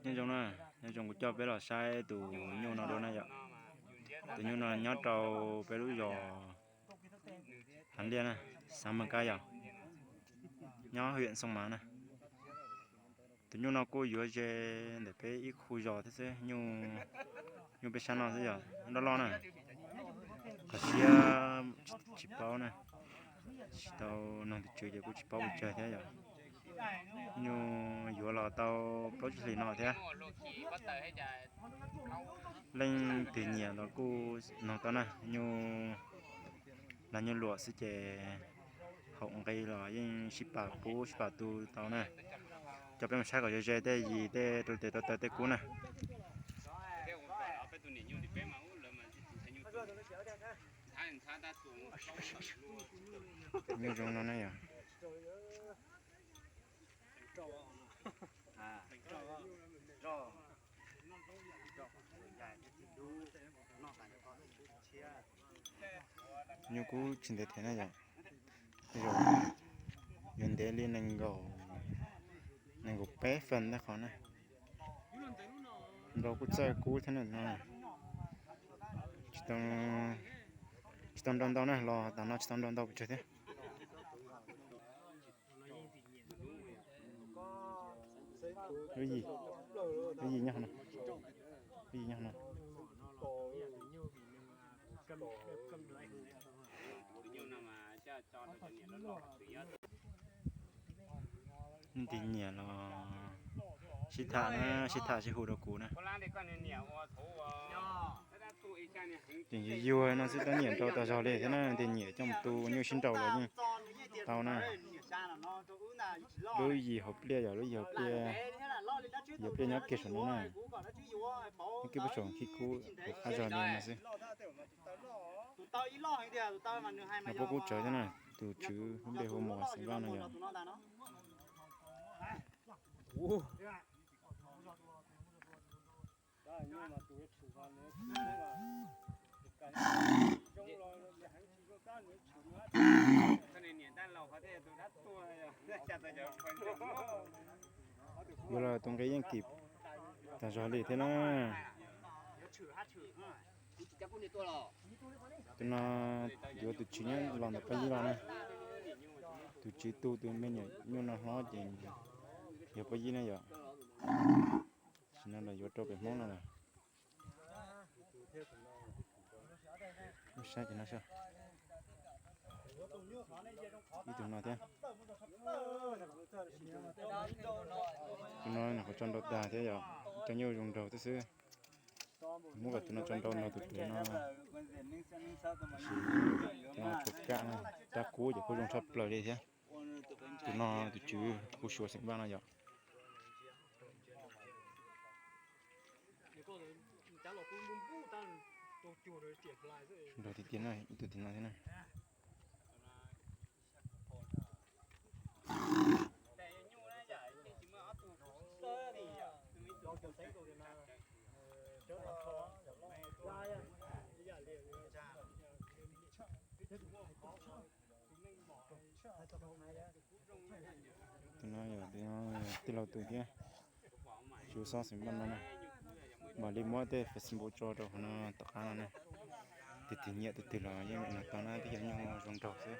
Nyob zoo na, nyob zoo kuv coj peb los saib tus nyuj no dua na yom. Tus nyuj no nyob rau peb lub zos Hav Liaj na, xav Mws Kab yom, nyob hwm Xoo Mav na. Tus nyuj no kuj yuav ze ntawm peb ib khu zos thiab xwb, nyuj peb sab no xwb yom, loj loj na. Qhov siab tsis paub na, tsis tau noog tus tswv ces kuj tsis paub pes tsawg thiab yom. Nyuj yuav los tau plaub tsib hlis no thiab. Leej twg nyiam los kuj noog tau na, nyuj lag nyuj luam xwb ces haum nqi los yeej sib pam pub sib pam tu tau na. Coj peb mus saib kom ze ze tej yim tej rau tes rau taw tej kub na. Nyuj zoo no na yom. Nyuj kub tsis ntev thiab na yom. Tej zaum yuav ntev li nees nkaum, nees nkaum peb fees ntawm qhov na. Nrau kuj txawj kub thiab na no. Tsis tau nrau ntau na, los tam no tsis tau nrau ntau pes tsawg thiab. Lub yim, lub yim nyob no, lub yim nyob no. Leej twg nyiam los sib tham na, sib tham sib hu rau kuv na. Tseem yuag yuag no xwb, tab nyiam nrau tas zog li thiab na, leej twg nyiam coj mus tu nyuj sib nrau los yeej tau na. Lub yim hauv pliaj yom, lub yim hauv pliaj, yim hauv pliaj nyob kiag saum no na. Nyob kiag puag saum khib kub hauv qab zog li no xwb. No puab kub tsawv thiab na, tus tswv lub npe hu Muas Xeem Vaj no yom. Yuav los tus nqi yeej kim tas zog li thiab na. Tus no yuav tus tswv nyob los ntawm pab yib los na. Tus tswv tu tus me nyuam nyuj no hlob ces yog pab yib na yom. Tam sim no los yuav rau pem Hmoob no lawm. Saib ces no, ib tug no thiab. Tus no nyuam qhuav tso nrau tag thiab yom, cov nyuj zoo nraug thiab xwb. Muab kom tus no tso nrau nrog tus tswv no, tab sis tus no tshuav kam na, rab kub ces kuj zoo tshaj plaws li thiab. Tus no tus tswv hu Suav Xeem Vaj no yom. Nrog tiag tiag na, ib tug tim no thiab na. Tus no yog tij laug tus thiab, Suav Xeem Vaj no na. Mam li muab tej Facebook tso rau hauv no tom qab no na. Tus twg nyiam tus twg los yeej mus tau na, twb yog nyuj zoo nraug xwb.